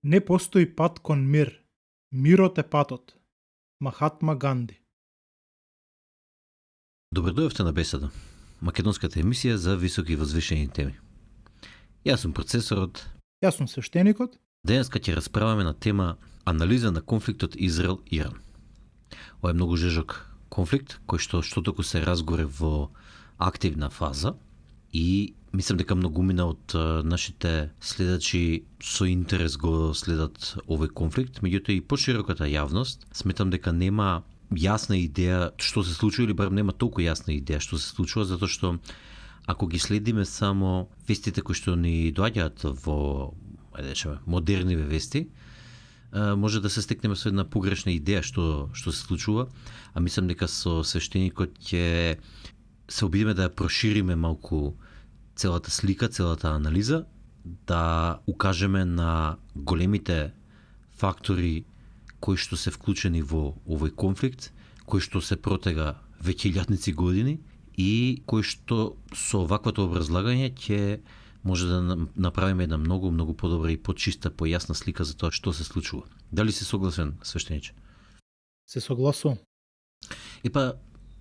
Не постои пат кон мир. Мирот е патот. Махатма Ганди. Добре дојавте на Беседа, македонската емисија за високи и возвишени теми. Јас сум процесорот. Јас сум свештеникот. Денеска ќе расправаме на тема анализа на конфликтот Израел-Иран. Ова е многу жежок конфликт, кој што току се разгоре во активна фаза и мислам дека многумина од нашите следачи со интерес го следат овој конфликт, меѓутоа и пошироката јавност сметам дека нема јасна идеја што се случува или барем нема толку јасна идеја што се случува, затоа што ако ги следиме само вестите кои што ни доаѓаат во модерниве вести, може да се стекнеме со една погрешна идеја што се случува, а мислам дека со свештеникот ќе се обидиме да ја прошириме малку целата слика, целата анализа, да укажеме на големите фактори кои што се вклучени во овој конфликт, кои што се протега веќе илјадници години и кои што со ваквото образлагање ќе може да направиме една многу подобра и почиста, појасна слика за тоа што се случува. Дали си согласен, свештениче? Се согласувам.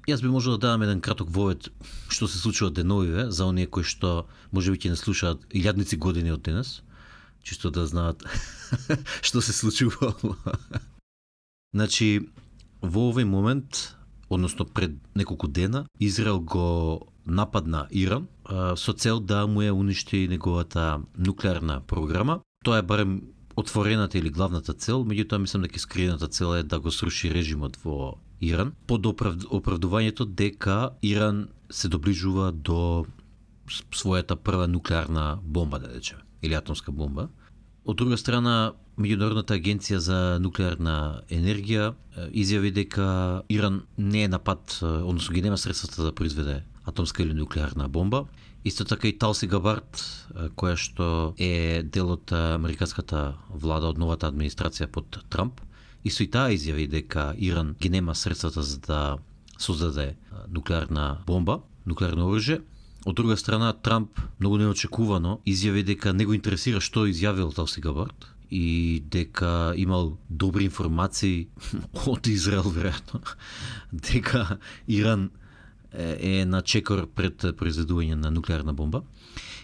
Јас би можел да дадам еден краток вовед што се случува деновиве за оние кои што можеби ќе не слушаат илјадници години од денес, чисто да знаат што се случува. Значи, во овој момент, односно пред неколку дена, Израел го нападна Иран со цел да му ја уништи неговата нуклеарна програма. Тоа е барем отворената или главната цел, меѓутоа мислам дека скриената цел е да го сруши режимот во Иран, под оправдувањето дека Иран се доближува до својата прва нуклеарна бомба, да речеме, или атомска бомба. Од друга страна, Меѓународната агенција за нуклеарна енергија изјави дека Иран не е на пат, односно ги нема средствата да произведе атомска или нуклеарна бомба. Исто така и Талси Габард, која што е дел од американската влада, од новата администрација под Трамп, исто и таа изјави дека Иран ги нема средствата за да создаде нуклеарна бомба, нуклеарно оружје. Од друга страна, Трамп многу неочекувано изјави дека не го интересира што изјавил Талси Габард и дека имал добри информации од Израел, веројатно, дека Иран е на чекор пред произведување на нуклеарна бомба.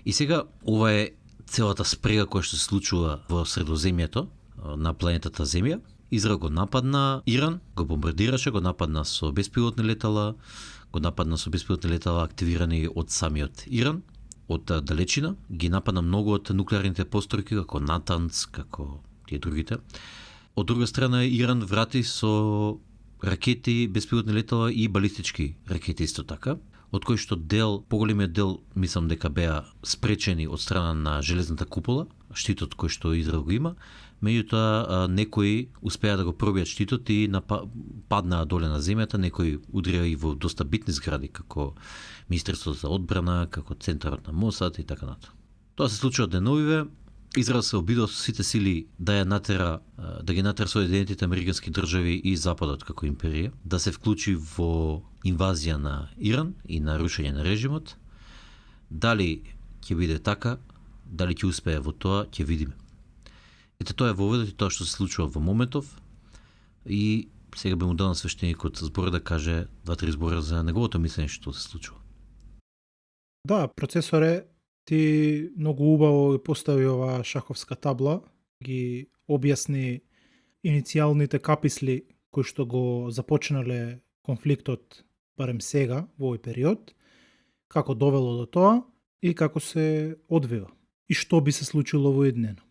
И сега ова е целата спрега која што се случува во Средоземјето, на планетата Земја. Израел го нападна Иран, го бомбардираше, го нападна со беспилотни летала, активирани од самиот Иран, од далечина, ги нападна многу од нуклеарните постройки, како Натанс, како тие другите. Од друга страна, Иран врати со ракети, беспилотни летала и балистички ракети исто така, од кои што поголемиот дел, мислам дека беа спречени од страна на железната купола, штитот кој што Израел го има, меѓутоа некои успеа да го пробијат штитот и паднаа доле на земјата, некои удрија и во доста битни згради, како Министерството за одбрана, како Центарот на Мосад и така натаму. Тоа се случува деновиве. Израел се обидува со сите сили да ги натера Соединетите американски држави и Западот како империја, да се вклучи во инвазија на Иран и на рушење на режимот. Дали ќе биде така, дали ќе успее во тоа, ќе видиме. Ете, тоа е воведот и тоа што се случува во моментов и сега би му дал на свештеникот збор да каже 2-3 збора за неговото мислење што се случува. Да, процесоре, ти многу убаво ги постави оваа шаховска табла, ги објасни иницијалните каписли кои што го започнале конфликтот барем сега во овој период, како довело до тоа и како се одвива и што би се случило воеднено.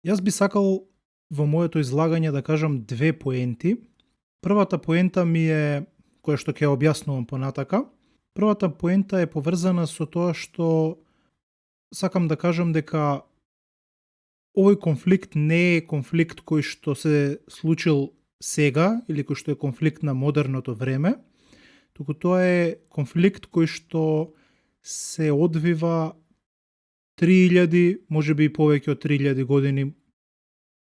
Јас би сакал во моето излагање да кажам две поенти. Првата поента ми е, која што ќе објаснувам понатака, првата поента е поврзана со тоа што сакам да кажам дека овој конфликт не е конфликт кој што се случил сега или кој што е конфликт на модерното време, туку тоа е конфликт кој што се одвива 3000, можеби и повеќе од 3000 години,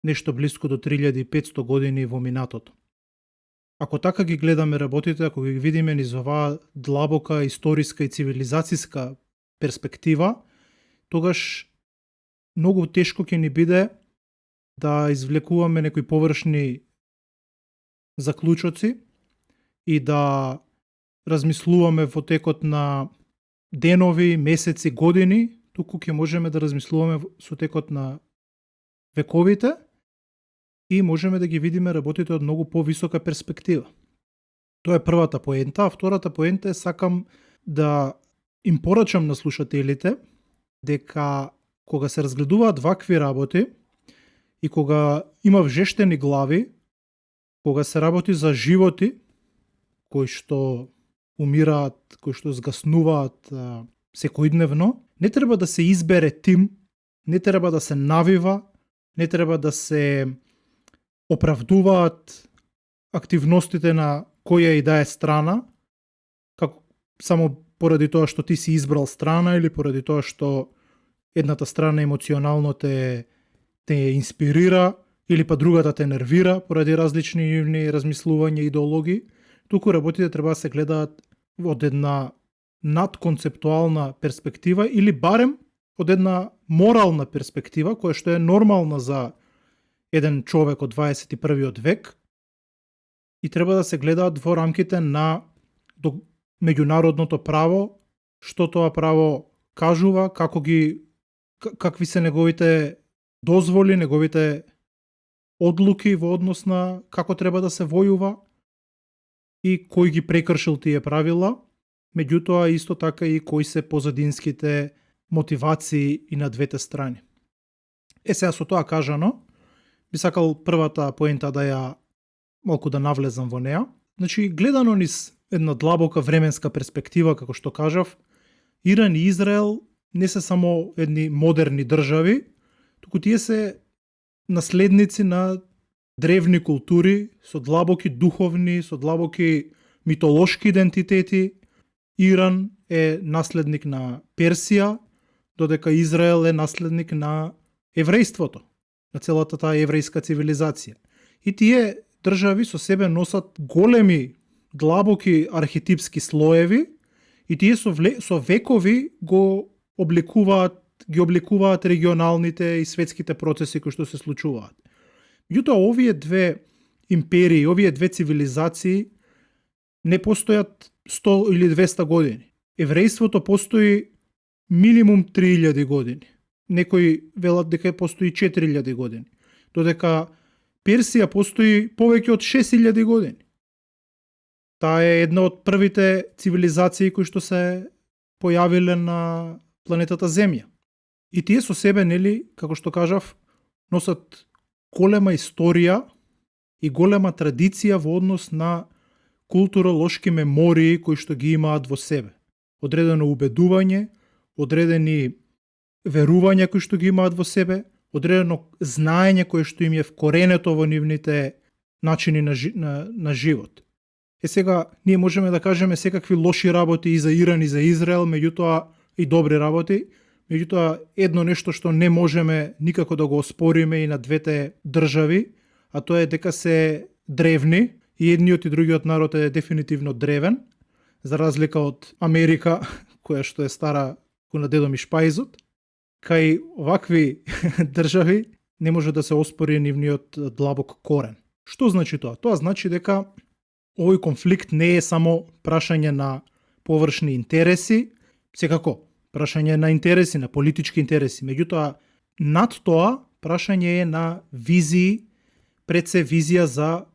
нешто блиско до 3500 години во минатото. Ако така ги гледаме работите, ако ги видиме низ оваа длабока историска и цивилизацијска перспектива, тогаш многу тешко ќе ни биде да извлекуваме некои површни заклучоци и да размислуваме во текот на денови, месеци, години, туку ќе можеме да размислуваме со текот на вековите и можеме да ги видиме работите од многу повисока перспектива. Тоа е првата поента, а втората поента е сакам да им порачам на слушателите дека кога се разгледуваат вакви работи и кога има вжештени глави, кога се работи за животи кои што умираат, кои што згаснуваат секојдневно, не треба да се избере тим, не треба да се навива, не треба да се оправдуваат активностите на која и да е страна, како само поради тоа што ти си избрал страна или поради тоа што едната страна емоционално те инспирира или па другата те нервира поради различни нивни размислувања и идеологии, туку работите треба да се гледаат од една надконцептуална перспектива или барем од една морална перспектива која што е нормална за еден човек од 21. век и треба да се гледаат во рамките на меѓународното право, што тоа право кажува, какви се неговите дозволи, неговите одлуки во однос на како треба да се војува и кој ги прекршил тие правила, меѓутоа исто така и кои се позадинските мотивации и на двете страни. Сега со тоа кажано, би сакал првата поента да ја малку да навлезам во неа. Значи, гледано низ една длабока временска перспектива, како што кажав, Иран и Израел не се само едни модерни држави, туку тие се наследници на древни култури, со длабоки духовни, со длабоки митолошки идентитети. Иран е наследник на Персија, додека Израел е наследник на еврејството, на целата таа еврејска цивилизација. И тие држави со себе носат големи, длабоки архетипски слоеви и тие со векови ги обликуваат регионалните и светските процеси кои што се случуваат. Меѓутоа, овие две империи, овие две цивилизации не постојат 100 или 200 години. Еврејството постои минимум 3000 години. Некои велат дека постои 4000 години. Додека Персија постои повеќе од 6000 години. Таа е една од првите цивилизации кои што се појавиле на планетата Земја. И тие со себе, нели, како што кажав, носат голема историја и голема традиција во однос на културолошки мемории кои што ги имаат во себе. Одредено убедување, одредени верувања кои што ги имаат во себе, одредено знаење кое што им е вкоренето во нивните начини на живот. Сега, ние можеме да кажеме секакви лоши работи и за Иран и за Израел, меѓутоа и добри работи, меѓутоа едно нешто што не можеме никако да го оспориме и на двете држави, а тоа е дека се древни и едниот и другиот народ е дефинитивно древен, за разлика од Америка, која што е стара кој на дедо ми шпајзот. Кај вакви држави не може да се оспори нивниот длабок корен. Што значи тоа? Тоа значи дека овој конфликт не е само прашање на површни интереси, секако прашање на интереси, на политички интереси, меѓутоа над тоа прашање е на визии, пред се визија за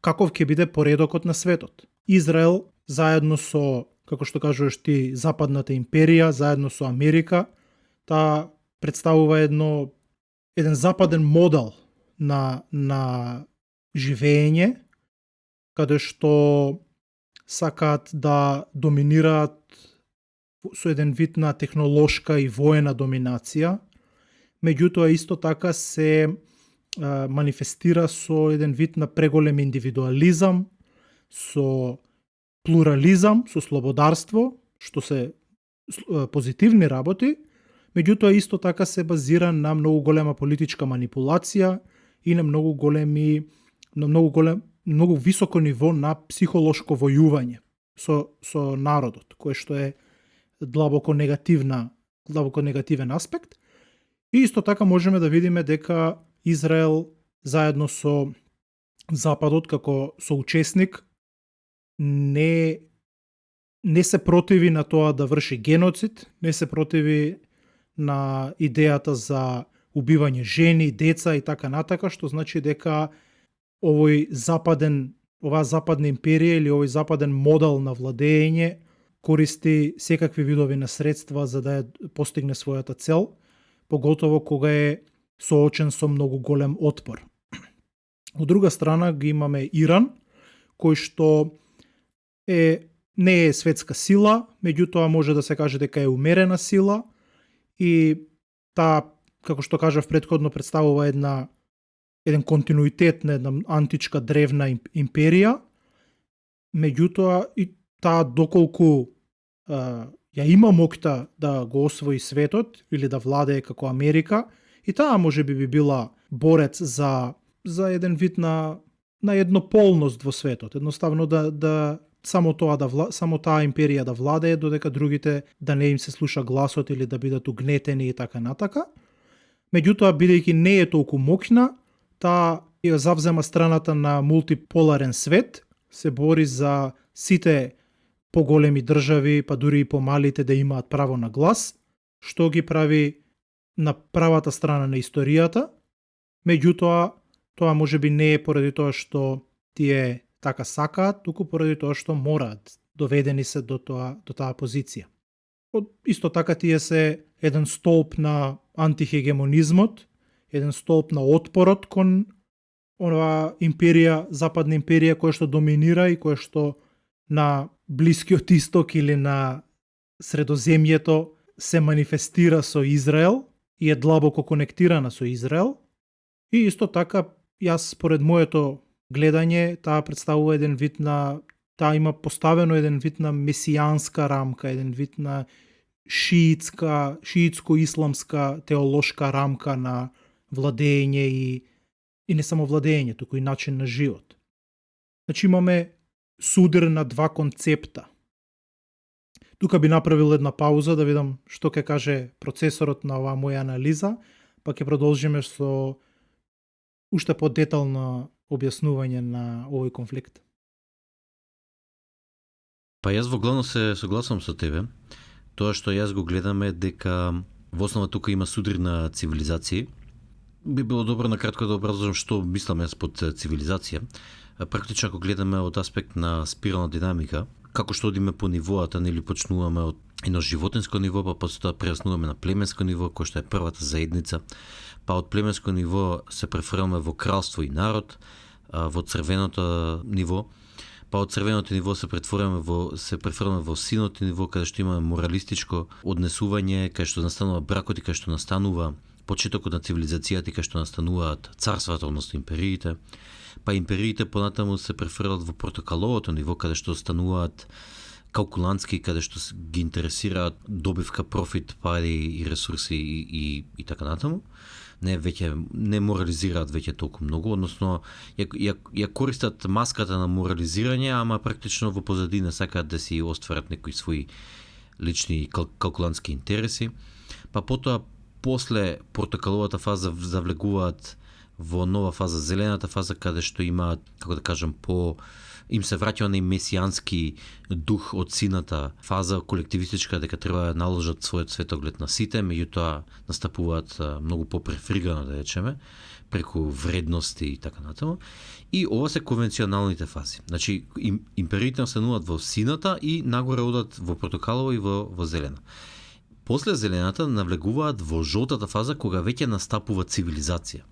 каков ќе биде поредокот на светот. Израел заедно со, како што кажуваш ти, Западната империја, заедно со Америка, таа представува еден западен модел на живење, каде што сакаат да доминираат со еден вид на технолошка и воена доминација, меѓутоа исто така се манифестира со еден вид на преголем индивидуализам, со плурализам, со слободарство, што се позитивни работи, меѓутоа исто така се базира на многу голема политичка манипулација и на многу високо ниво на психолошко војување со народот, кое што е длабоко негативен аспект. И исто така можеме да видиме дека Израел заедно со Западот како соучесник не се противи на тоа да врши геноцид, не се противи на идејата за убивање жени, деца и така натака, што значи дека оваа западна империја или овој западен модел на владење користи секакви видови на средства за да ја постигне својата цел, поготово кога е соочен со многу голем отпор. Од друга страна ги имаме Иран, кој што не е светска сила, меѓутоа може да се каже дека е умерена сила и таа, како што кажав претходно, представува еден континуитет на една античка древна империја, меѓутоа и таа доколку ја има моќта да го освои светот или да владее како Америка, и таа можеби би била борец за еден вид на еднополност во светот. Едноставно само таа империја да владее, додека другите да не им се слуша гласот или да бидат угнетени и така натака. Меѓутоа, бидејќи не е толку моќна, таа ја завзема страната на мултиполарен свет, се бори за сите поголеми држави, па дури и помалите да имаат право на глас, што ги прави на правата страна на историјата. Меѓутоа, тоа можеби не е поради тоа што тие така сакаат, туку поради тоа што мораат, доведени се до таа позиција. Исто така тие се еден столб на антихегемонизмот, еден столб на отпорот кон оваа империја, западна империја која што доминира и која што на Блискиот Исток или на Средоземјето се манифестира со Израел и е длабоко конектирана со Израел. И исто така, јас според моето гледање, таа представува таа има поставено еден вид на месијанска рамка, еден вид на шиитско-исламска теолошка рамка на владење и не само владење, туку и начин на живот. Значи имаме судир на два концепта. Тука би направил една пауза да видам што ќе каже процесорот на оваа моја анализа, па ќе продолжиме со уште подетално објаснување на овој конфликт. Па јас во главно се согласувам со тебе. Тоа што јас го гледам е дека во основа тука има судир на цивилизации. Би било добро на кратко да образложам што мислам јас под цивилизација. Практично ако гледаме од аспект на спирална динамика, како што одиме по нивоата, нели почнуваме од едно животинско ниво, па после тоа прераснуваме на племенско ниво, кој што е првата заедница, па од племенско ниво се префрламе во кралство и народ, во црвеното ниво, па од црвеното ниво се префрламе во синото ниво, каде што имаме моралистичко однесување, каде што настанува бракот и каде што настанува почетокот на цивилизацијата и каде што настануваат царствата, односно империите. Па империите понатаму се префрлат во портокаловото ниво, каде што стануваат калкулантски, каде што ги интересираат добивка, профит, пари и ресурси и така натаму. Не морализираат веќе толку многу, односно ја користат маската на морализирање, ама практично во позадина сакаат да си остварат некои своји лични калкулантски интереси. Па потоа после портокаловата фаза завлегуваат во нова фаза, зелената фаза, каде што имаат, како да кажам, им се враќа на месијански дух од сината фаза, колективистичка, дека треба да наложат својот светоглед на сите, меѓутоа настапуваат многу попрефригано, да речеме, преку вредности и така натаму. И ова се конвенционалните фази. Значи, империите настануваат во сината и нагоре одат во портокалово и во зелена. После зелената навлегуваат во жолтата фаза, кога веќе настапува цивилизација.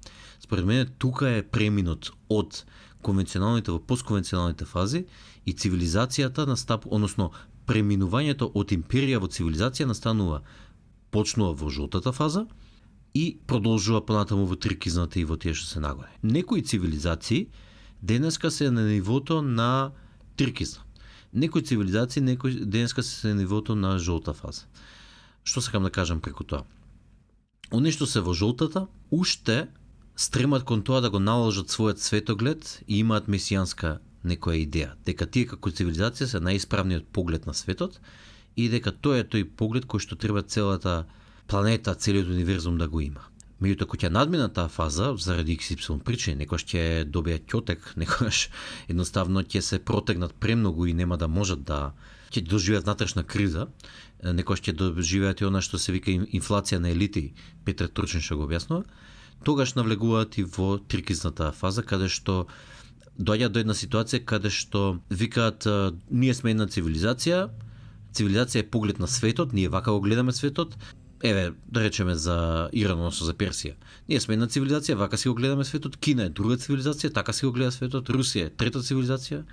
Според мене, тука е преминот од конвенционалните во постконвенционалните фази и цивилизацијата односно преминувањето од империја во цивилизација почнува во жолтата фаза и продолжува понатаму во трикизната и во тие што се нагоре. Некои цивилизации денеска се на нивото на трикизна. Некои цивилизации денеска се на нивото на жолта фаза. Што сакам да кажам преку тоа? Они што се во жолтата уште стремат кон тоа да го наложат својот светоглед и имаат месијанска некоја идеја, дека тие како цивилизација се најисправниот поглед на светот и дека тоа е тој поглед кој што треба целата планета, целиот универзум да го има. Меѓутоа, кога ќе надмина таа фаза, заради XY причини, некојаш ќе добија ќотек, некојаш едноставно ќе се протегнат премногу и нема да можат да ќе доживеат натрешна криза, некојаш ќе доживеат и она што се вика инфлација на елити, Петре Турчин што го објаснува, тогаш навлегуваат и во трикизната фаза, каде што доаѓаат до една ситуација каде што викаат ние сме една цивилизација е поглед на светот, ние вака го гледаме светот. Еве, да речеме за Иран, односно за Персија. Ние сме една цивилизација, вака си го гледаме светот, Кина е друга цивилизација, така си го гледа светот, Русија е трета цивилизација,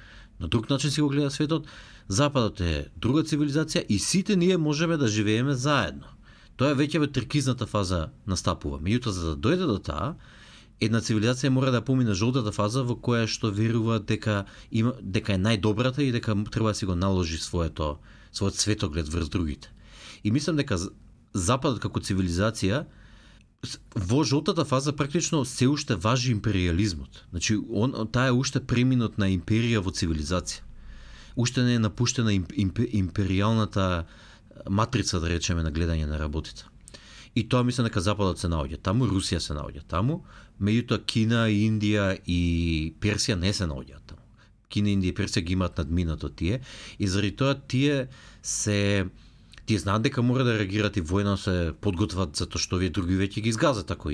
на друг начин си го гледа светот, Западот е друга цивилизација и сите ние можеме да живееме заедно. Тоа веќе во трикизната фаза настапува. Меѓутоа, за да дојде до таа, една цивилизација мора да помине жолтата фаза во која што верува дека е најдобрата и дека треба да си го наложи својот светоглед врз другите. И мислам дека Западот како цивилизација во жолтата фаза практично се уште важи империализмот. Значи, таа е уште преминот на империја во цивилизација. Уште не е напуштена империјалната матрица, да речеме, на гледање на работите. И тоа мислам дека Западот се наоѓа таму, Русија се наоѓа таму, меѓутоа Кина, Индија и Персија не се наоѓаат таму. Кина, Индија и Персија ги имаат надминато тие и заради тоа тие знаат дека мора да реагираат и војно се подготват затоа што овие други веќе ги изгазат ако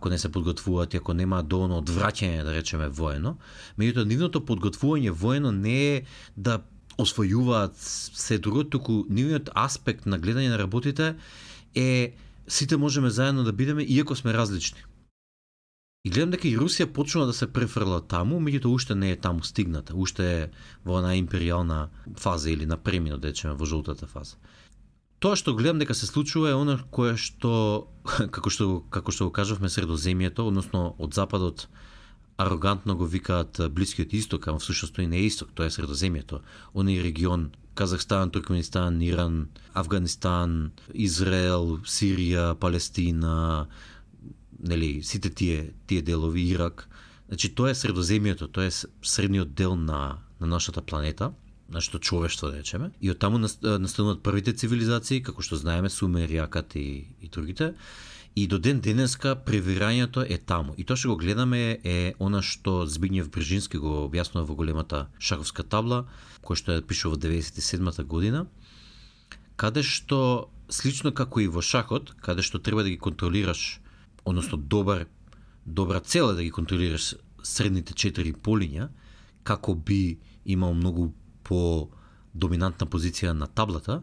не се подготвуваат и ако нема доволно одвраќање, да речеме, воено. Меѓутоа нивното подготвување воено не е да освојуваат се друго, туку нивниот аспект на гледање на работите е сите можеме заедно да бидеме иако сме различни. И гледам дека и Русија почнува да се префрла таму, меѓутоа уште не е таму стигната, уште е во една империјална фаза или на преминот, да речеме, во жолтата фаза. Тоа што гледам дека се случува е она кое што како што го кажавме Средоземјето, односно од Западот арогантно го викаат Блискиот Исток, а всушност тој не е Исток, тоа е Средоземјето. Оној регион Казахстан, Туркменистан, Иран, Афганистан, Израел, Сирија, Палестина, нели, сите тие делови, Ирак. Значи тоа е Средоземјето, тоа е средниот дел на нашата планета, нашето човештво, да речеме. И од таму настануваат првите цивилизации, како што знаеме, Сумер, Јакат и другите. И до ден денеска превирањето е таму. И тоа што го гледаме е она што Збигнев Брежински го објаснува во големата шаховска табла, која што ја пишува во 97-та година, каде што слично како и во шахот, каде што треба да ги контролираш, односно добра цел е да ги контролираш средните 4 полиња, како би имал многу по доминантна позиција на таблата,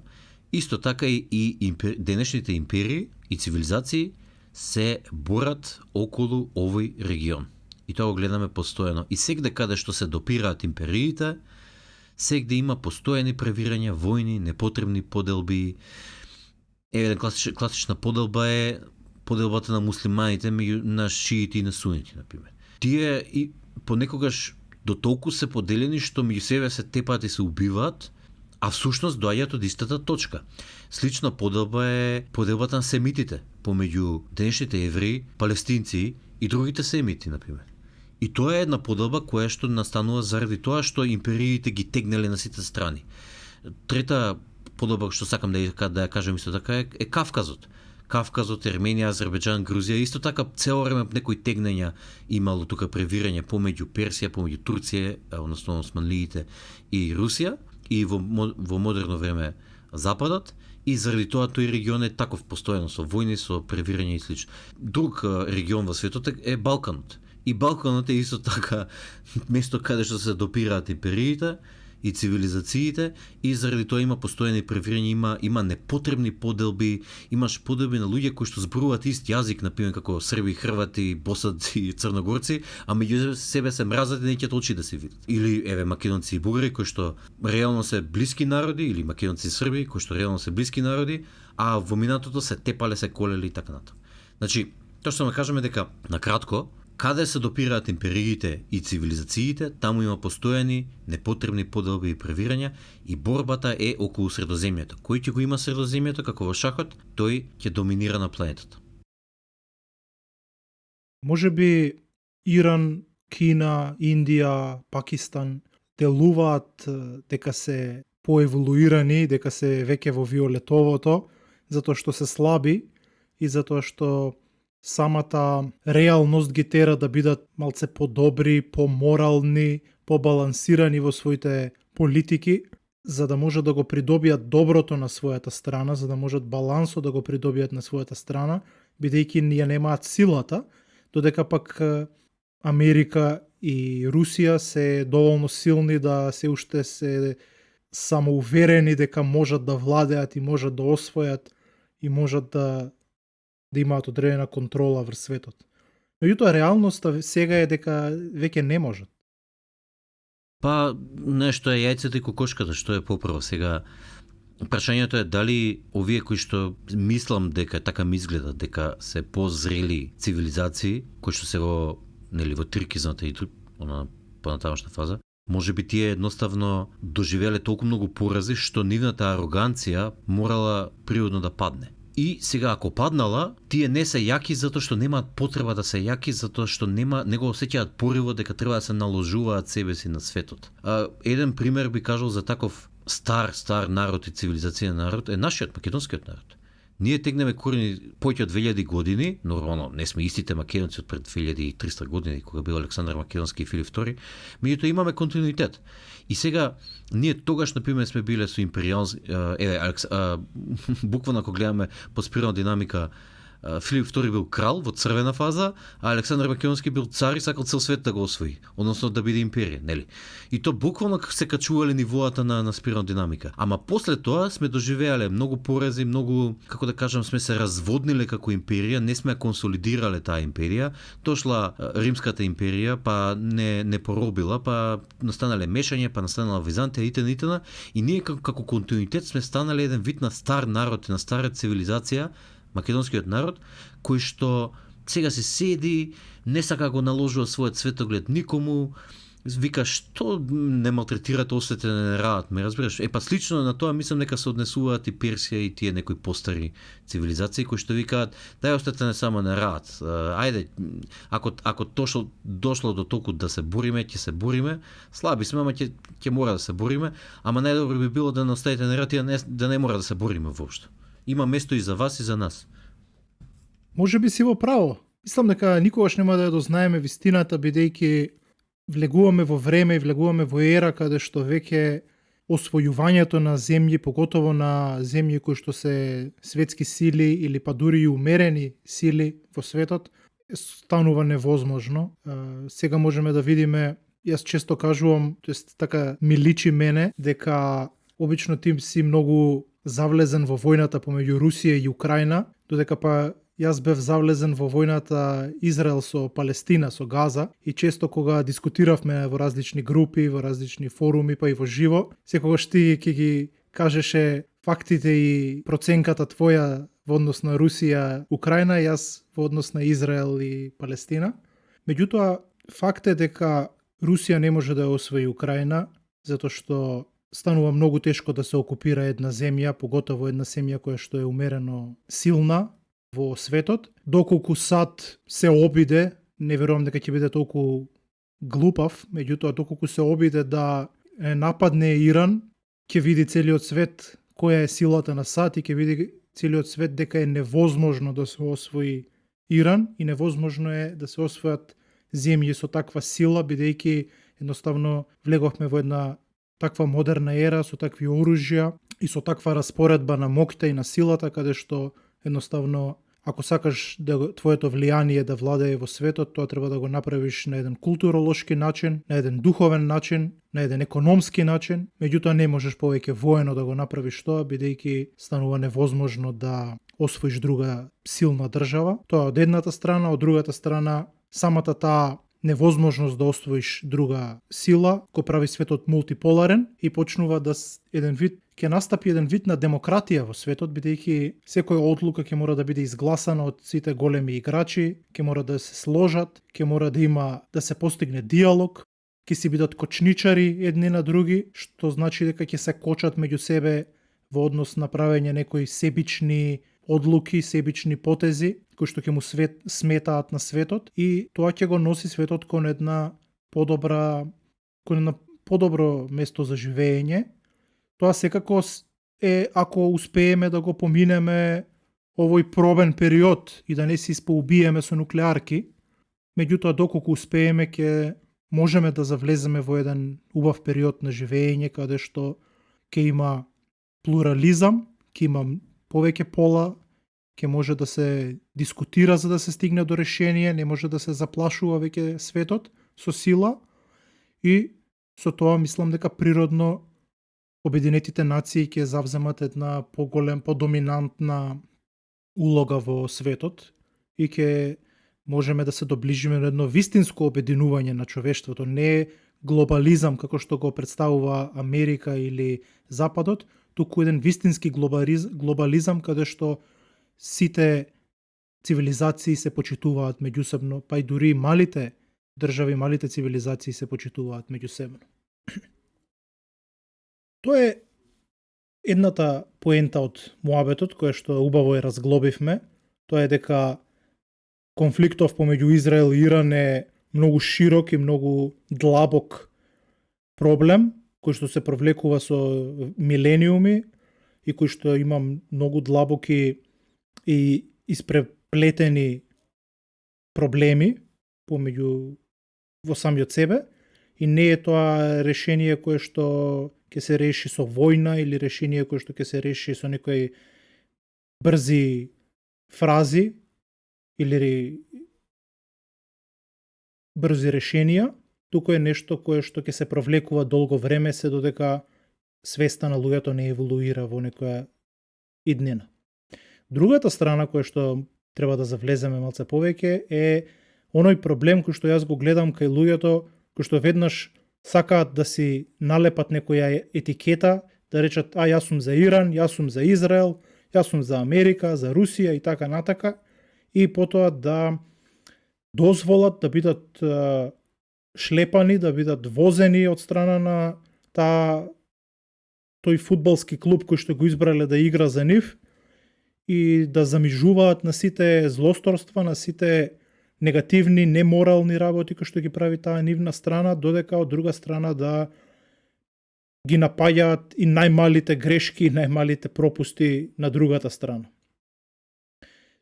исто така и денешните империи и цивилизации се борат околу овој регион. И тоа го гледаме постојано. И сегде каде што се допираат империите, сегде има постојани превирања, војни, непотребни поделби. Една класична поделба е поделбата на муслиманите меѓу на шиити и на сунити, например. Тие и понекогаш до толку се поделени што меѓу себе се тепаат и се убиваат, а всушност доаѓаат од истата точка. Слична поделба е поделбата на семитите помеѓу денешните евреи, палестинци и другите семити, например. И тоа е една поделба која што настанува заради тоа што империите ги тегнеле на сите страни. Трета поделба што сакам да ја кажам исто така е Кавказот. Кавказот, Ерменија, Азербејџан, Грузија, исто така цело време некои тегнења имало тука превирање помеѓу Персија, помеѓу Турција, односно османлиите и Русија, и во модерно време Западот, и заради тоа тој регион е таков постојано со војни, со превирање и слично. Друг регион во светот е Балканот. И Балканот е исто така место каде што се допираат империите и цивилизациите, и заради тоа има постојани превирања, има непотребни поделби, имаш поделби на луѓе кои што зборуваат ист јазик, например како срби, хрвати, босаци и црногорци, а меѓу себе се мразат и неќат очи да се видат. Или еве македонци и бугари кои што реално се блиски народи, или македонци и срби кои што реално се блиски народи, а во минатото се тепале, се колели и така натаму. Значи, тоа што кажеме дека на кратко, каде се допираат империите и цивилизациите, таму има постојани непотребни поделби и превирања, и борбата е околу Средоземјето. Кој ќе го има Средоземјето како во шахот, тој ќе доминира на планетата. Може би Иран, Кина, Индија, Пакистан делуваат дека се поеволуирани, дека се веќе во виолетовото, затоа што се слаби и затоа што самата реалност ги тера да бидат малце подобри, поморални, побалансирани во своите политики, за да можат да го придобијат доброто на својата страна, за да можат балансо да го придобијат на својата страна, бидејќи ја немаат силата, додека пак Америка и Русија се доволно силни да се уште се самоуверени дека можат да владеат и можат да освојат и можат да имаат одредена контрола врз светот. Меѓутоа реалноста сега е дека веќе не можат. Па, нешто е јајцето и кокошката, што е попрво сега. Прашањето е дали овие кои што мислам дека така ми изгледа, дека се позрели цивилизации, кои што се во трикизната и тут, она понатамошна фаза, може би тие едноставно доживеле толку многу порази што нивната ароганција морала природно да падне. И сега ако паднала, тие не се јаки затоа што немаат потреба да се јаки, затоа што не го осеќаат пориво дека треба да се наложуваат себе си на светот. Еден пример би кажал за таков стар народ и цивилизацијен народ е нашиот македонскиот народ. Ние тегнеме корени повеќе од 2000 години, нормално не сме истите македонци од пред 2300 години кога бил Александар Македонски и Филип II, меѓутоа имаме континуитет. И сега ние тогаш например сме биле со империални буквално ако гледаме по спирална динамика, Филип II бил крал во црвена фаза, а Александар Македонски бил цар и сакал цел свет да го освои, односно да биде империја, нели? И то буквално се качувале нивоата на спирална динамика. Ама после тоа сме доживеале многу порази, многу, како да кажам, сме се разводниле како империја, не сме консолидирале таа империја, дошла Римската империја, па не поробила, па настанале мешање, па настанала Византија итн. И ние како континуитет сме станале еден вид на стар народ, на стара цивилизација, македонскиот народ, кој што сега се седи, не сака го наложува својот светоглед никому, вика што не малтретирате, оставете да не радат, ме разбираш? Па слично на тоа мислам дека се однесуваат и Персија и тие некои постари цивилизации кои што викаат дај оставете не само не радат. Ајде, ако дошло до толку да се бориме, ќе се бориме. Слаби сме, ама ќе мора да се бориме, ама најдобро би било да не оставите не радат, да не мора да се бориме воопшто. Има место и за вас и за нас. Може би си во право. Мислам дека никогаш нема да ја дознаеме вистината, бидејќи влегуваме во време и влегуваме во ера каде што веќе освојувањето на земји, поготово на земји кои што се светски сили или па дури и умерени сили во светот, станува невозможно. Сега можеме да видиме, јас често кажувам, тоест така ми личи мене, дека обично ти си многу завлезен во војната помеѓу Русија и Украина, додека па јас бев завлезен во војната Израел со Палестина, со Газа, и често кога дискутиравме во различни групи, во различни форуми, па и во живо, секогаш ти ќе ги кажеше фактите и проценката твоја во однос на Русија, Украина, јас во однос на Израел и Палестина. Меѓутоа, факт е дека Русија не може да ја освои Украина, затоа што станува многу тешко да се окупира една земја, поготово една земја која што е умерено силна во светот. Доколку САД се обиде, не верувам дека ќе биде толку глупав, меѓутоа доколку се обиде да нападне Иран, ќе види целиот свет која е силата на САД и ќе види целиот свет дека е невозможно да се освои Иран и невозможно е да се освојат земји со таква сила, бидејќи едноставно влеговме во една таква модерна ера со такви оружја и со таква распоредба на моќта и на силата, каде што едноставно ако сакаш да твоето влијание да владее во светот, тоа треба да го направиш на еден културолошки начин, на еден духовен начин, на еден економски начин, меѓутоа не можеш повеќе воено да го направиш тоа, бидејќи станува невозможно да освоиш друга силна држава. Тоа од едната страна, од другата страна самата таа невозможност да освоиш друга сила го прави светот мултиполарен и почнува да ќе настапи еден вид на демократија во светот, бидејќи секоја одлука ќе мора да биде изгласана од сите големи играчи, ќе мора да се сложат, ќе мора да се постигне диалог, ќе си бидат кочничари едни на други, што значи дека ќе се кочат меѓу себе во однос на правење некои себични одлуки, себични потези, кои што ќе му сметаат на светот, и тоа ќе го носи светот кон едно подобро место за живење. Тоа секако е ако успееме да го поминеме овој пробен период и да не се испоубиеме со нуклеарки, меѓутоа доколку успееме ќе можеме да завлеземе во еден убав период на живење каде што ќе има плурализам, ќе има повеќе пола, ќе може да се дискутира за да се стигне до решение, не може да се заплашува веќе светот со сила и со тоа мислам дека природно Обединетите нации ќе завземат една подоминантна улога во светот и ќе можеме да се доближиме до едно вистинско обединување на човештвото, не глобализам како што го представува Америка или Западот, туку еден вистински глобализам каде што сите цивилизации се почитуваат меѓусебно, па и дури малите држави, малите цивилизации се почитуваат меѓусебно. Тоа е едната поента од муабетот, која што убаво ја разглобивме. Тоа е дека конфликтов помеѓу Израел и Иран е многу широк и многу длабок проблем, кој што се провлекува со милениуми и кој што има многу длабоки и испреплетени проблеми помеѓу во самиот себе и не е тоа решение кое што ќе се реши со војна или решение кое што ќе се реши со некои брзи фрази или брзи решенија, туку е нешто кое што ќе се провлекува долго време се додека свеста на луѓето не еволуира во некоја иднина. Другата страна која што треба да завлеземе малце повеќе е оној проблем кој што јас го гледам кај луѓето кои што веднаш сакаат да си налепат некоја етикета, да речат јас сум за Иран, јас сум за Израел, јас сум за Америка, за Русија и така натака, и потоа да дозволат да бидат шлепани, да бидат возени од страна на тој фудбалски клуб кој што го избрале да игра за нив и да замижуваат на сите злосторства, на сите негативни, неморални работи кои што ги прави таа нивна страна, додека од друга страна да ги напаѓаат и најмалите грешки и најмалите пропусти на другата страна.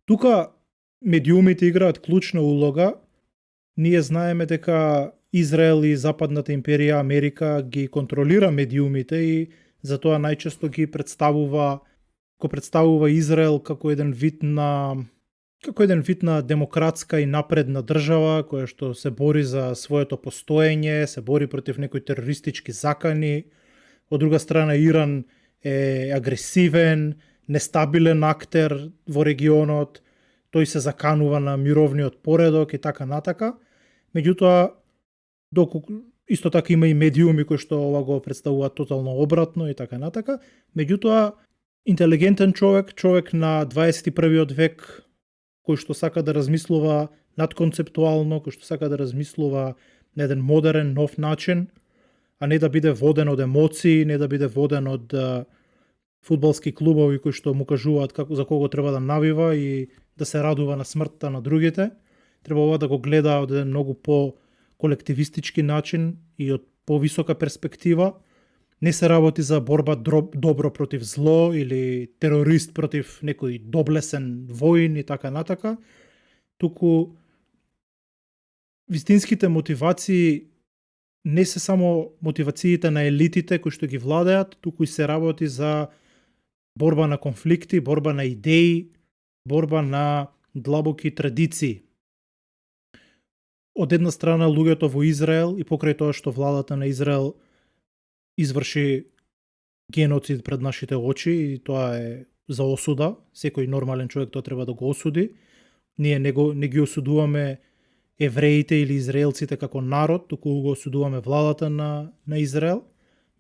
Тука медиумите играат клучна улога. Ние знаеме дека Израел и Западната империја Америка ги контролира медиумите и затоа најчесто ги представува Израел како еден вид на демократска и напредна држава која што се бори за своето постоење, се бори против некои терористички закани. Од друга страна Иран е агресивен, нестабилен актер во регионот, тој се заканува на мировниот поредок и така натака. Меѓутоа, исто така има и медиуми кои што ова го представуваат тотално обратно и така натака. Меѓутоа, интелигентен човек на 21. век, кој што сака да размислува надконцептуално, кој што сака да размислува на еден модерен, нов начин, а не да биде воден од емоции, не да биде воден од фудбалски клубови кои што му кажуваат за кого треба да навива и да се радува на смртта на другите. Треба ова да го гледа од еден многу по-колективистички начин и од повисока перспектива. Не се работи за борба добро против зло или терорист против некој доблесен воин и така натака. Туку вистинските мотивации не се само мотивациите на елитите кои што ги владеат, туку и се работи за борба на конфликти, борба на идеи, борба на длабоки традиции. Од една страна луѓето во Израел и покрај тоа што владата на Израел изврши геноцид пред нашите очи и тоа е за осуда. Секој нормален човек тоа треба да го осуди. Ние не ги осудуваме евреите или израелците како народ, туку го осудуваме владата на Израел,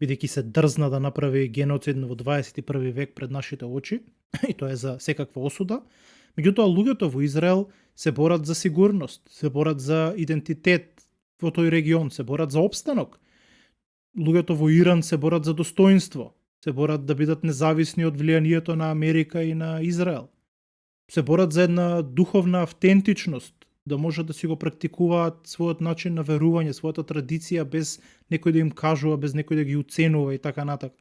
бидејќи се дрзна да направи геноцид во 21. век пред нашите очи, и тоа е за секаква осуда. Меѓутоа, луѓето во Израел се борат за сигурност, се борат за идентитет во тој регион, се борат за опстанок. Луѓето во Иран се борат за достоинство, се борат да бидат независни од влијанието на Америка и на Израел. Се борат за една духовна автентичност, да може да си го практикуваат својот начин на верување, својата традиција без некој да им кажува, без некој да ги уценува и така натака.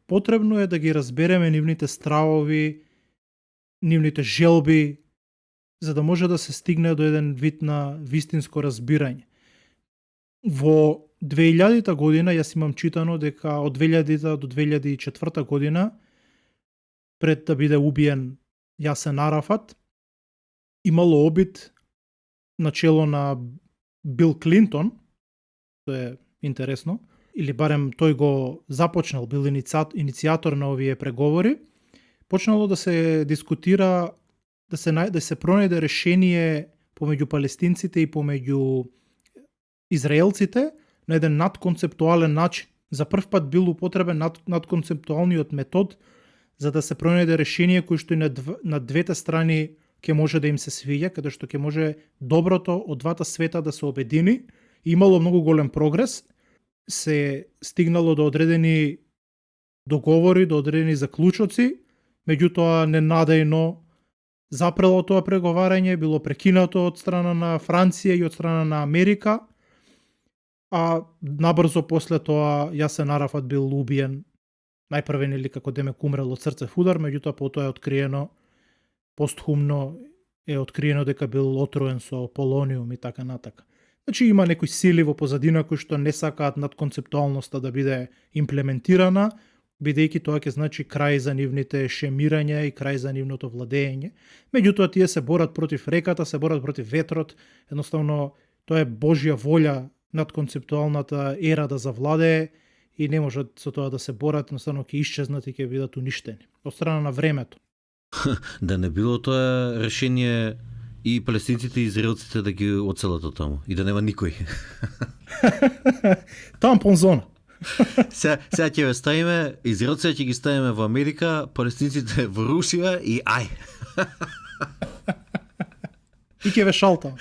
Потребно е да ги разбереме нивните стравови нивните желби, за да може да се стигне до еден вид на вистинско разбирање. Во 2000 година, јас имам читано дека од 2000 до 2004 година, пред да биде убиен Јасен Арафат, имало обид начело на Бил Клинтон, тоа е интересно, или барем тој го започнал, бил иницијатор на овие преговори, почнало да се дискутира, да се пронајде решение помеѓу палестинците и помеѓу израелците на еден надконцептуален начин. За прв пат бил употребен надконцептуалниот метод за да се пронајде решение кој што и на двете страни ќе може да им се свиѓа, каде што ќе може доброто од двата света да се обедини. Имало многу голем прогрес, се стигнало до одредени договори, до одредени заклучоци, меѓутоа ненадејно запрело тоа преговарање, било прекинато од страна на Франција и од страна на Америка, а набрзо после тоа Јасен Арафат бил убиен, најпрвен или како демек умрел од срцев удар, меѓутоа потоа е откриено, постхумно е откриено дека бил отруен со полониум и така натака. Значи има некои сили во позадина кои што не сакаат надконцептуалноста да биде имплементирана, бидејќи тоа ќе значи крај за нивните шемирања и крај за нивното владење. Меѓутоа тие се борат против реката, се борат против ветрот, едноставно тоа е Божја волја надконцептуалната ера да завладее и не можат со тоа да се борат, едноставно ќе исчезнат и ќе бидат уништени од страна на времето. Да не било тоа решение и палестинците и израелците да ги оцелат од таму и да нема никој. Тампон зона. Сега ќе ве ставиме, израелците ќе ги ставиме во Америка, палестинците во Русија и ај. И ќе ве шалта.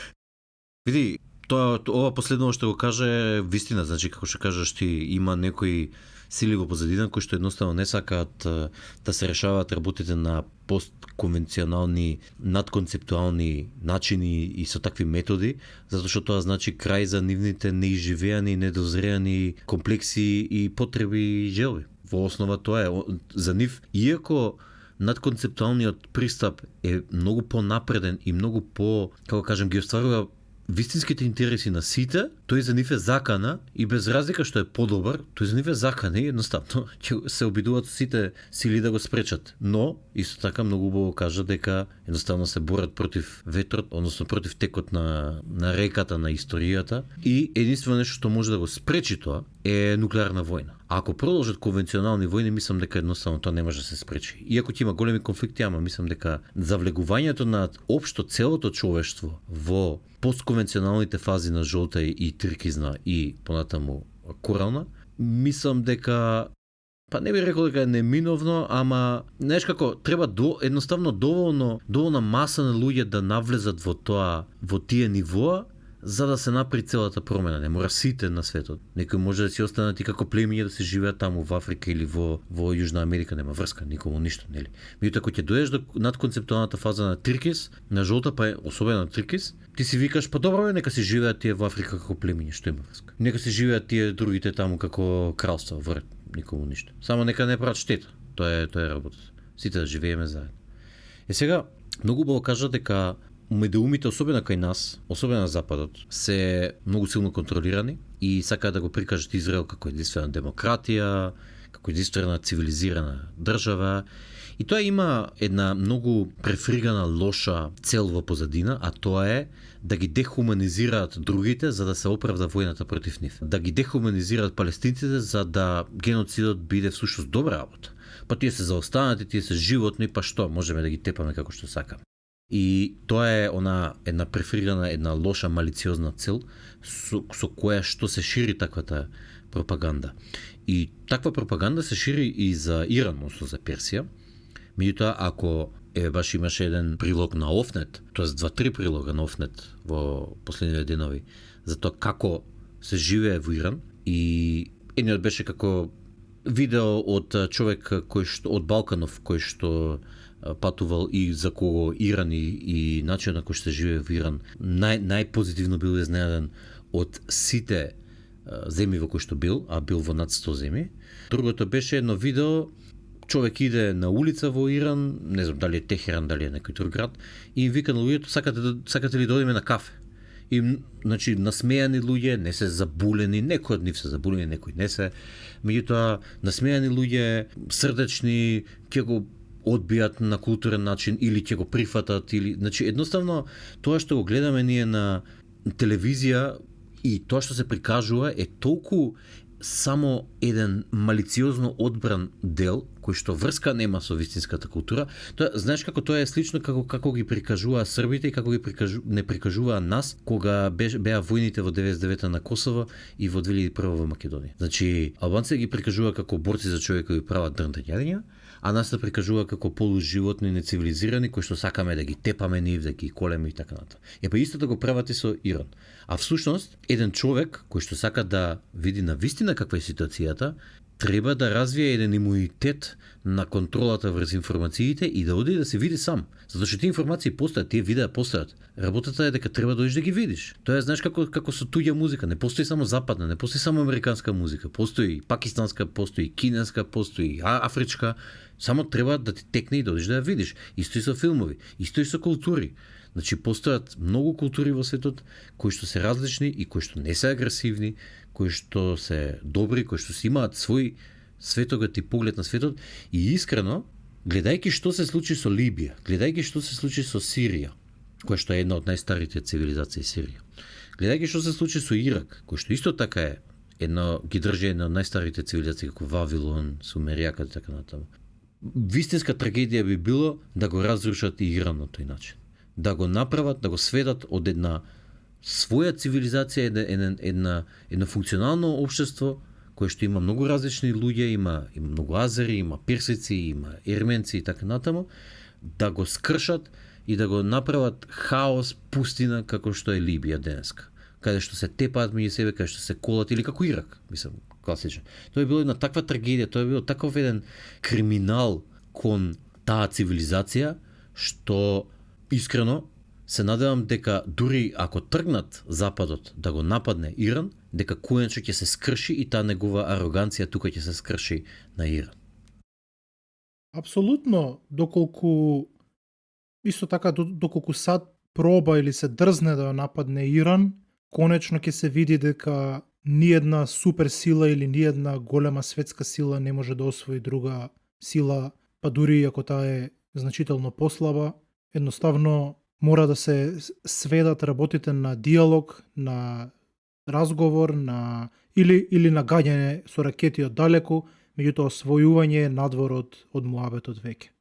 Види, ова последно што го каже е вистина, значи како што кажеш ти, има некои сили во позадина кои што едноставно не сакаат да се решаваат работите на постконвенционални, надконцептуални начини и со такви методи, затоа што тоа значи крај за нивните неизживеани, недозреани комплекси и потреби и желби. Во основа тоа е за нив, иако надконцептуалниот пристап е многу понапреден и многу по, како кажем, ги остварува вистинските интереси на сите, тој за нив е закана и без разлика што е подобар, тој за нив е закана и едноставно ќе се обидуваат сите сили да го спречат. Но исто така многу убаво кажа дека едноставно се борат против ветрот, односно против текот на реката на историјата и единствено нешто што може да го спречи тоа е нуклеарна војна. А ако продолжат конвенционални војни, мислам дека едноставно тоа не може да се спречи. Иако ќе има големи конфликти, ама мислам дека завлегувањето на општо целото човештво во постконвенционалните фази на жолта и трикизна и понатаму корална, мислам дека не би рекол дека е неминовно, ама знаеш како треба едноставно доволна маса на луѓе да навлезат во тие нивоа за да се направи целата промена. Не мора сите на светот. Некои може да си останат и како племиња да се живеат таму во Африка или во Јужна Америка, нема врска, никому ништо, нели? Меѓутоа кога ќе дојдеш до надконцептуалната фаза на трикиз, на жолта, па особено на трикиз, ти си викаш, па добро, нека се живеат тие во Африка како племиња, што има врска. Нека се живеат тие другите таму како кралства, вред, никому ништо. Само нека не прават штета. Тоа е работата. Сите да живееме заедно. Сега многу убаво кажа дека медиумите, особено кај нас, особено на Западот, се многу силно контролирани и сакаат да го прикажат Израел како единствена демократија, како единствена цивилизирана држава. И тоа има една многу префригана лоша цел во позадина, а тоа е да ги дехуманизираат другите за да се оправда војната против нив. Да ги дехуманизираат палестинците за да геноцидот биде всушност добра работа. Па тие се заостанати, тие се животни, па што, можеме да ги тепаме како што сакаме. И тоа е една префригана, една лоша малициозна цел со која што се шири таквата пропаганда. И таква пропаганда се шири и за Иран, односно за Персија. Меѓутоа, ако баш имаше еден прилог на Офнет, тоест 2-3 прилога на Офнет во последните денови, за тоа како се живее во Иран, и едниот беше како видео од човек од Балканов кој што патувал и за кого Иран и начинот на кој што се живее во Иран. Најпозитивно бил изненаден од сите земји во кои што бил, а бил во над 100 земји. Другото беше едно видео човек иде на улица во Иран, не знам дали е Техеран, дали е некој друг град, и им вика на луѓето, сакате ли да одиме на кафе? И, значи, насмејани луѓе, не се забулени, некои од нив се забулени, некои не се. Меѓутоа, насмејани луѓе, срдечни, ќе го одбијат на културен начин или ќе го прифатат, или, значи, едноставно, тоа што го гледаме ние на телевизија и тоа што се прикажува е толку само еден малициозно одбран дел кој што врска нема со вистинската култура. Тоа, знаеш како тоа е слично како ги прикажуваа србите и како ги не прикажуваа нас кога беа војните во 99-та на Косово и во 2001 во Македонија. Значи, албанците ги прикажуваа како борци за човекови права дрнтањариња, а нас се прикажува како полуживотни нецивилизирани кои што сакаме да ги тепаме нив, да ги колеме и така натаму. Па истото го прават и со Иран. А всушност, еден човек кој што сака да види на вистина каква е ситуацијата, треба да развие еден имунитет на контролата врз информациите и да оди да се види сам. Затоа што тие информации постојат, тие видеа постојат. Работата е дека треба да одиш да ги видиш. Тоа е, знаеш, како со туѓа музика, не постои само западна, не постои само американска музика, постои пакистанска, постои кинеска, постои афричка. Само треба да ти текне и да одиш да ја видиш. Исто и со филмови, исто и со култури. Значи, постојат многу култури во светот кои што се различни и кои што не се агресивни, кои што се добри, кои што си имаат свој светоглед и поглед на светот. И искрено, гледајќи што се случи со Либија, гледајќи што се случи со Сирија, која што е една од најстарите цивилизации Сирија, гледајќи што се случи со Ирак, кој што исто така е ги држи една од најстарите цивилизации како Вавилон, Сумеријака и така натаму. Вистинска трагедија би било да го разрушат и Иран на тој начин. Да го направат, да го сведат од една своја цивилизација, едно функционално општество кое што има многу различни луѓе, има многу азери, има персици, има ерменци и така натаму, да го скршат и да го направат хаос, пустина како што е Либија денеска, каде што се тепаат меѓу себе, каде што се колат, или како Ирак, мислам, класичен. Тоа е било една таква трагедија, тоа е било таков еден криминал кон таа цивилизација, што искрено се надевам дека дури ако тргнат Западот да го нападне Иран, дека којначе ќе се скрши и таа негова ароганција тука ќе се скрши на Иран. Апсолутно, доколку исто така доколку САД проба или се дрзне да нападне Иран, конечно ќе се види дека ниедна суперсила или ниедна голема светска сила не може да освои друга сила, па дури ако таа е значително послаба. Едноставно мора да се сведат работите на диалог, на разговор, или на гаѓање со ракети од далеку, меѓутоа освојување надвор од муабетот веќе.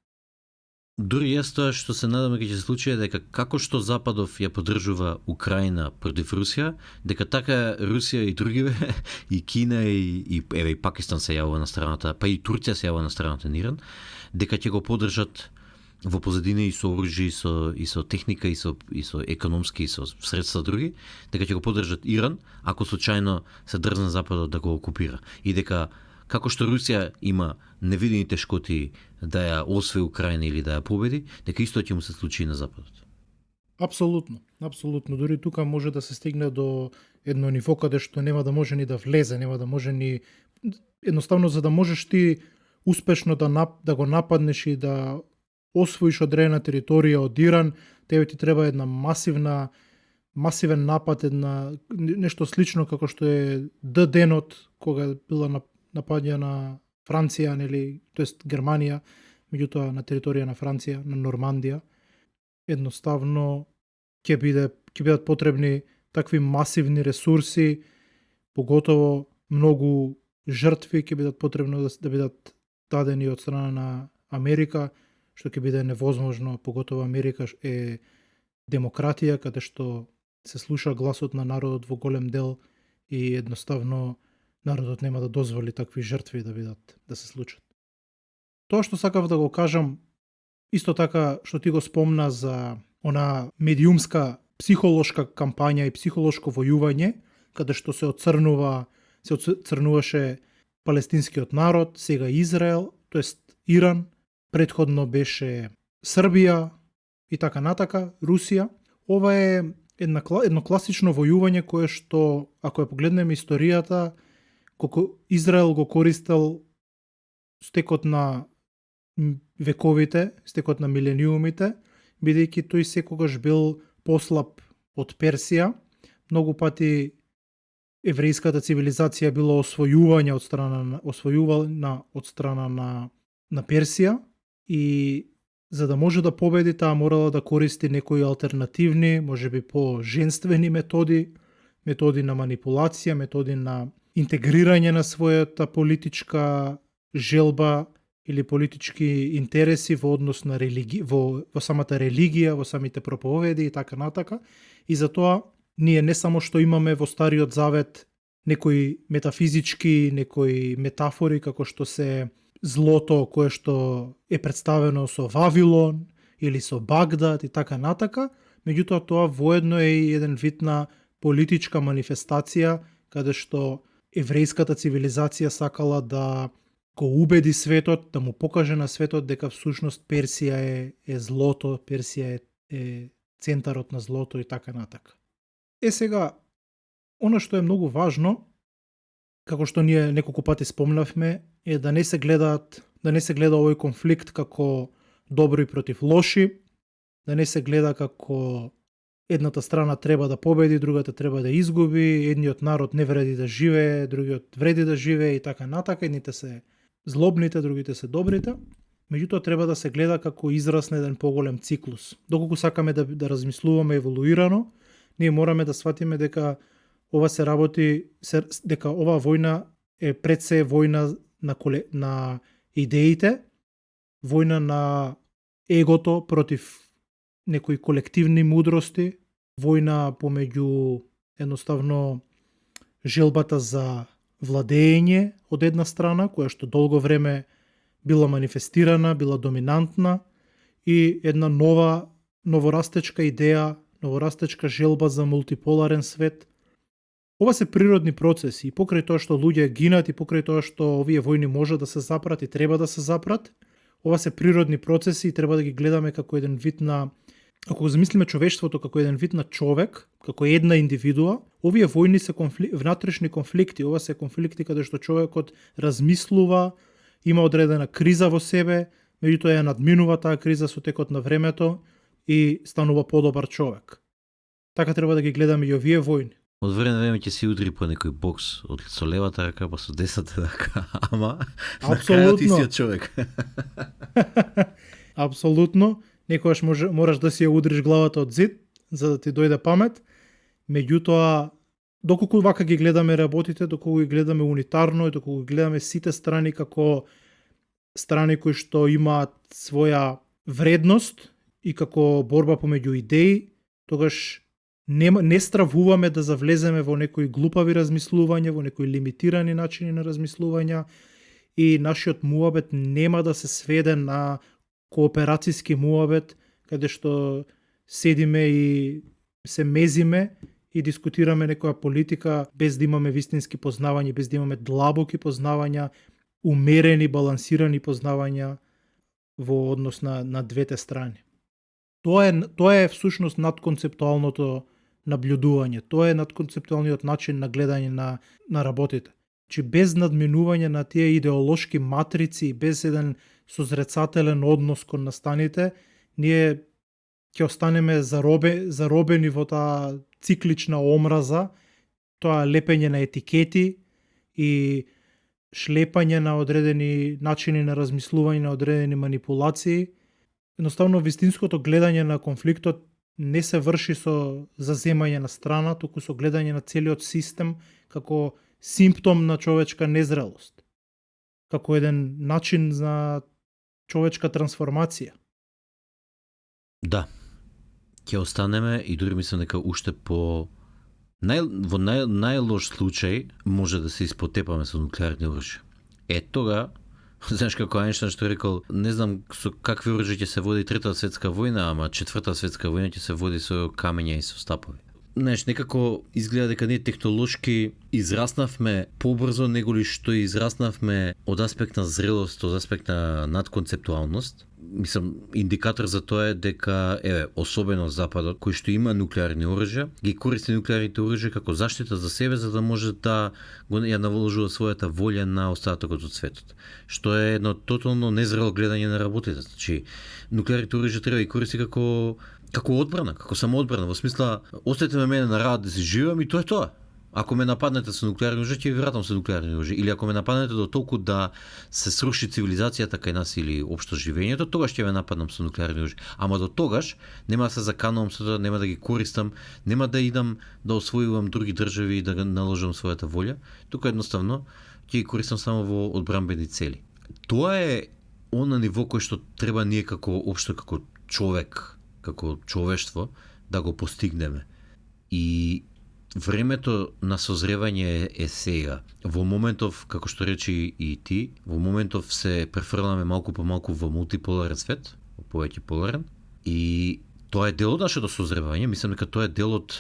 Дури јас тоа што се надам дека ќе се случи е дека како што Западов ја поддржува Украина против Русија, дека така Русија и другиве, и Кина и Пакистан се јавува на страната, па и Турција се јавува на страната на Иран, дека ќе го поддржат во позадина и со оружје, и со техника, и со економски, и со средства други, дека ќе го поддржат Иран, ако случајно се дрзне Западот да го окупира. И дека, како што Русија има невидени тешкоти да ја освои Украина или да ја победи, дека исто ќе му се случи и на Западот. Апсолутно, апсолутно. Дури тука може да се стигне до едно ниво каде што нема да може ни да влезе, нема да може ни... Едноставно, за да можеш ти успешно да го нападнеш и да освоиш одредена територија од Иран, тебе ти треба една масивен напад, нешто слично како што е Д-денот, кога била нападена Франција, нели, тоест Германија, меѓутоа на територија на Франција, на Нормандија. Едноставно ќе бидат потребни такви масивни ресурси, поготово многу жртви ќе бидат потребно да бидат дадени од страна на Америка, што ќе биде невозможно, поготово Америка е демократија, каде што се слуша гласот на народот во голем дел и едноставно народот нема да дозволи такви жртви да се случат. Тоа што сакав да го кажам, исто така што ти го спомна за она медиумска психолошка кампања и психолошко војување, каде што се оцрнуваше палестинскиот народ, сега Израел, тоест Иран, предходно беше Србија и така натака, Русија. Ова е едно класично војување кое што, ако ја погледнеме историјата, колку Израел го користел стекот на вековите, стекот на милениумите, бидејќи тој секогаш бил послаб од Персија. Многу пати еврејската цивилизација била освојувана од страна на Персија и за да може да победи, таа морала да користи некои алтернативни, можеби по-женствени методи на манипулација, методи на интегрирање на својата политичка желба или политички интереси во однос на во самата религија, во самите проповеди и така натака. И затоа ние не само што имаме во Стариот Завет некои метафизички, некои метафори како што се злото кое што е представено со Вавилон или со Багдад и така натака, меѓутоа тоа воедно е и еден вид на политичка манифестација каде што еврејската цивилизација сакала да го убеди светот, да му покаже на светот дека всушност Персија е злото, Персија е центарот на злото и така натака. Сега, она што е многу важно, како што ние неколку пати спомнавме, е да не се гледа овој конфликт како добри против лоши, да не се гледа како едната страна треба да победи, другата треба да изгуби, едниот народ не вреди да живее, другиот вреди да живее и така натака, едните се злобните, другите се добрите. Меѓутоа треба да се гледа како израз на еден поголем циклус. Доколку сакаме да размислуваме еволуирано, ние мораме да сватиме дека ова се работи, дека ова војна е пред се војна на идеите, војна на егото против некои колективни мудрости, војна помеѓу едноставно желбата за владење од една страна, која што долго време била манифестирана, била доминантна, и една новорастечка идеја, новорастечка желба за мултиполарен свет. Ова се природни процеси и покрај тоа што луѓе гинат и покрај тоа што овие војни може да се запрат и треба да се запрат, ова се природни процеси и треба да ги гледаме како еден вид на, ако го замислиме човештвото како еден вид на човек, како една индивидуа, овие војни се внатрешни конфликти, ова се конфликти каде што човекот размислува, има одредена криза во себе, меѓутоа ја надминува таа криза со текот на времето и станува подобар човек. Така треба да ги гледаме и овие војни. Од време на време ќе си удри по некој бокс со левата рака, па со десната рака, ама на крајот ти си од човек. Апсолутно. Некојаш мораш да си ја удриш главата од зид, за да ти дојде памет. Меѓутоа, доколку вака ги гледаме работите, доколку ги гледаме унитарно и доколку ги гледаме сите страни како страни кои што имаат своја вредност и како борба помеѓу идеи, тогаш не стравуваме да завлеземе во некои глупави размислувања, во некои лимитирани начини на размислувања и нашиот муабет нема да се сведе на кооперацијски муабет, каде што седиме и се мезиме и дискутираме некоја политика без да имаме вистински познавања, без да имаме длабоки познавања, умерени, балансирани познавања во однос на двете страни. Тоа е всушност надконцептуалното наблюдување, тоа е надконцептуалниот начин на гледање на работите. Чи без надминување на тие идеолошки матрици, без еден созрецателен однос кон настаните, ние ќе останеме заробени во таа циклична омраза, тоа лепење на етикети и шлепање на одредени начини на размислување, на одредени манипулации. Едноставно, вистинското гледање на конфликтот не се врши со заземање на страна, туку со гледање на целиот систем како симптом на човечка незрелост, како еден начин за човечка трансформација. Да, ќе останеме и дури мислам дека уште во најлош случај може да се испотепаме со нуклеарни оружја. Тога, знаеш како Ајнштајн што рекол, не знам со какви оружја ќе се води Третата светска војна, ама Четвртата светска војна ќе се води со камења и со стапови. Знаеш, некако изгледа дека ние технолошки израснавме побрзо неголи што израснавме од аспект на зрелост, од аспект на надконцептуалност. мислам, индикатор за тоа е дека, особено Западот, кој што има нуклеарни оружја, ги користи нуклеарните оружја како заштита за себе, за да може да ја наложува својата волја на остатокот од светот. Што е едно тотално незрело гледање на работите. Значи, нуклеарните оружја треба да ги користи како одбрана, како самоодбрана, во смисла, оставете ме мене на рад да си живеам и тоа е тоа. Ако ме нападнете со нуклеарни оружја, ќе ви вратам со нуклеарни оружја. Или ако ме нападнете до толку да се сруши цивилизацијата кај нас или општо живењето, тогаш ќе ве нападнам со нуклеарни оружја. Ама до тогаш нема да се заканувам со тоа, нема да ги користам, нема да идам да освојувам други држави и да го наложам својата волја. Тука едноставно ќе ги користам само во одбранбени цели. Тоа е она ниво кој што треба ние како општо како човек, како човештво да го постигнеме. И времето на созревање е сега. Во моментов, како што речи и ти, во моментов се префрламе малку по малку во мултиполарен свет, во повеќе поларен, и тоа е дел од нашето созревање. Мислам дека тоа е дел од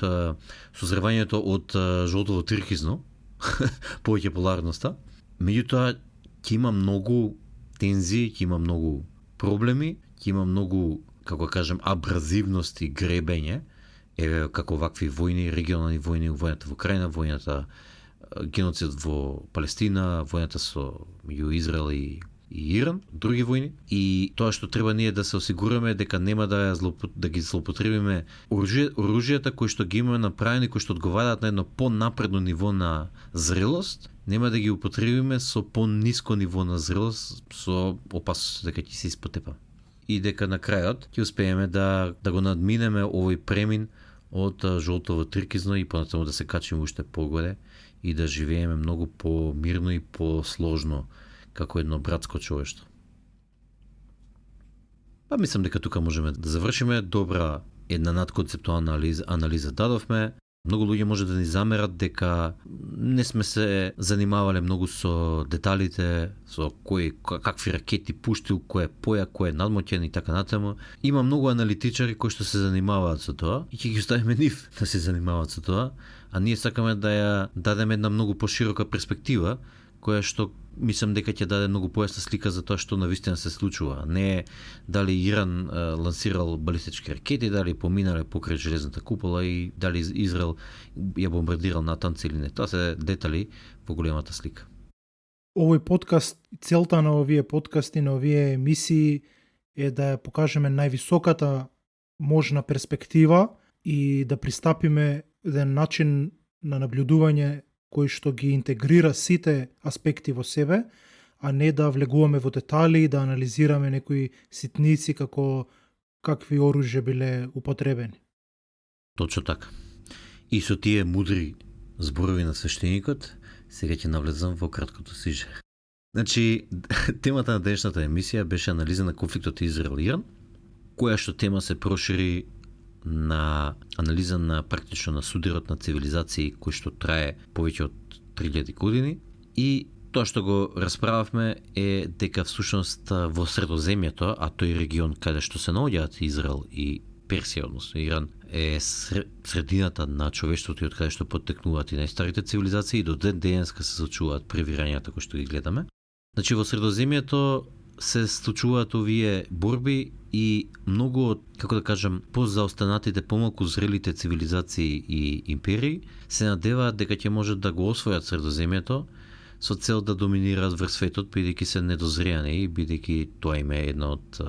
созревањето од жолтово тиркизно, повеќе поларноста. Меѓутоа, ќе има многу тензии, ќе има многу проблеми, ќе има многу, како кажем, абразивности, гребење, како вакви војни, регионални војни, војната во Украина, војната геноцид во Палестина, војната со меѓу Израел и Иран, други војни. И тоа што треба ние да се осигураме дека нема да ги злоупотребиме оружјата кои што ги имаме направени, кои што одговараат на едно понапредно ниво на зрелост, нема да ги употребиме со пониско ниво на зрелост, со опасност дека ќе се испотепа. И дека на крајот ќе успееме да го надминеме овој премин од жолтово трикизно и понатаму да се качиме уште погоре и да живееме многу помирно и посложно како едно братско човештво. Па мислам дека тука можеме да завршиме. Добра една надконцептуална анализа дадовме. Многу луѓе може да ни замерат дека не сме се занимавале многу со деталите, со какви ракети пуштил, кој е појак, кој е надмоќен и така натаму. Има многу аналитичари кои што се занимаваат со тоа и ќе ги оставиме нив да се занимаваат со тоа, а ние сакаме да ја дадеме една многу поширока перспектива, која што мислам дека ќе даде многу појасна слика за тоа што навистина се случува. Не дали Иран лансирал балистички ракети, дали поминале покрај железната купола и дали Израел ја бомбардирал Натанц или не. Тоа се детали во големата слика. Овој подкаст, целта на овие подкасти, на овие емисии е да ја покажеме највисоката можна перспектива и да пристапиме еден начин на наблюдување кој што ги интегрира сите аспекти во себе, а не да влегуваме во детали и да анализираме некои ситници како какви оружја биле употребени. Точно така. И со тие мудри зборови на свештеникот, сега ќе навлезам во краткото сиже. Значи, темата на денешната емисија беше анализа на конфликтот Израел-Иран, која што тема се прошири на анализа на практично на судирот на цивилизации кој што трае повеќе од 3000 години, и тоа што го расправавме е дека всушност во Средоземјето, а тој регион каде што се наоѓаат Израел и Персија, односно Иран, е средината на човештвото и од каде што поттекнуваат и најстарите цивилизации и до ден денеска се случуваат превирањата кои што ги гледаме. Значи во Средоземјето се случуваат овие борби и многу од, како да кажам, позаостанатите, помалку зрелите цивилизации и империи се надеваат дека ќе можат да го освојат Средоземјето со цел да доминираат врз светот, бидејќи се недозреани и бидејќи тоа им е една од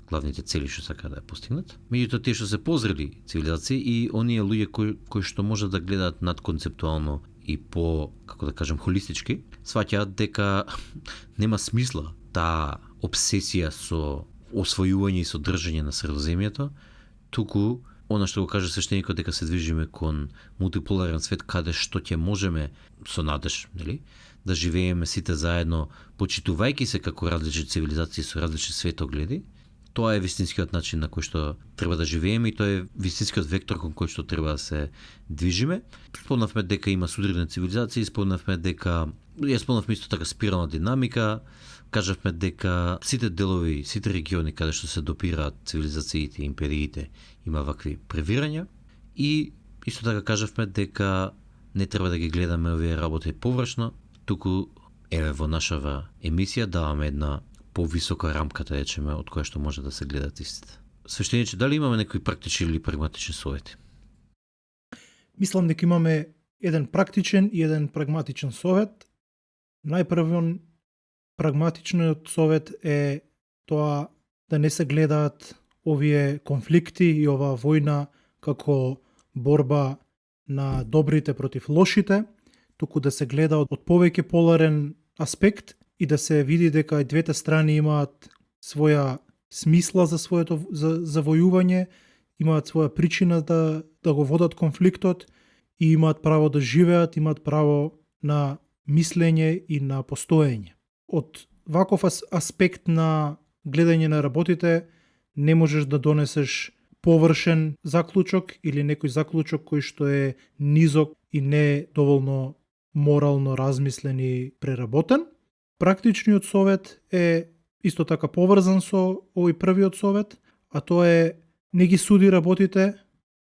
главните цели што сакаат да ја постигнат. Меѓутоа тие што се позрели цивилизации и оние луѓе кои што можат да гледаат надконцептуално и по, како да кажам, холистички, сваќаат дека нема смисла таа обсесија со освојување и содржање на Средоземјето, туку она што го каже свештеникот дека се движиме кон мултиполарен свет каде што ќе можеме со надеж, нели, да живееме сите заедно, почитувајќи се како различни цивилизации со различни светогледи. Тоа е вистинскиот начин на кој што треба да живееме и тоа е вистинскиот вектор кон кој што треба да се движиме. Спомнавме дека има судирни цивилизации, спомнавме дека спомнавме исто така спирална динамика, кажавме дека сите делови, сите региони каде што се допираат цивилизациите и империите има вакви превирања, и исто така кажавме дека не треба да ги гледаме овие работи површно, туку еве во нашава емисија даваме една повисока рамката, речеме, од која што може да се гледат истите. Свештениче, дали имаме некои практични или прагматични совети? Мислам дека имаме еден практичен и еден прагматичен совет. Најпрвен прагматичниот совет е тоа да не се гледаат овие конфликти и оваа војна како борба на добрите против лошите, туку да се гледа од повеќе поларен аспект и да се види дека и двете страни имаат своја смисла за своето завојување, имаат своја причина да го водат конфликтот и имаат право да живеат, имаат право на мислење и на постоење. Од ваков аспект на гледање на работите не можеш да донесеш површен заклучок или некој заклучок кој што е низок и не доволно морално размислен и преработен. Практичниот совет е исто така поврзан со овој првиот совет, а тоа е не ги суди работите,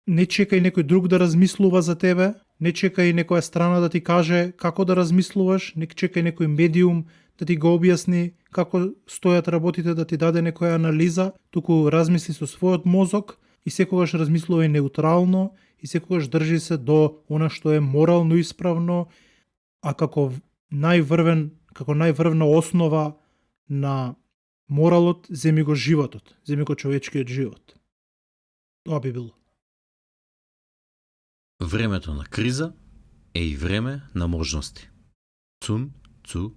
не чекај некој друг да размислува за тебе, не чекај некоја страна да ти каже како да размислуваш, не чекај некој медиум да ти го објасни како стојат работите, да ти даде некоја анализа, туку размисли со својот мозок и секогаш размислувај неутрално и секогаш држи се до она што е морално исправно, а како најврвна основа на моралот, земи го животот, земи го човечкиот живот. Тоа би било. Времето на криза е и време на можности. Цун Цу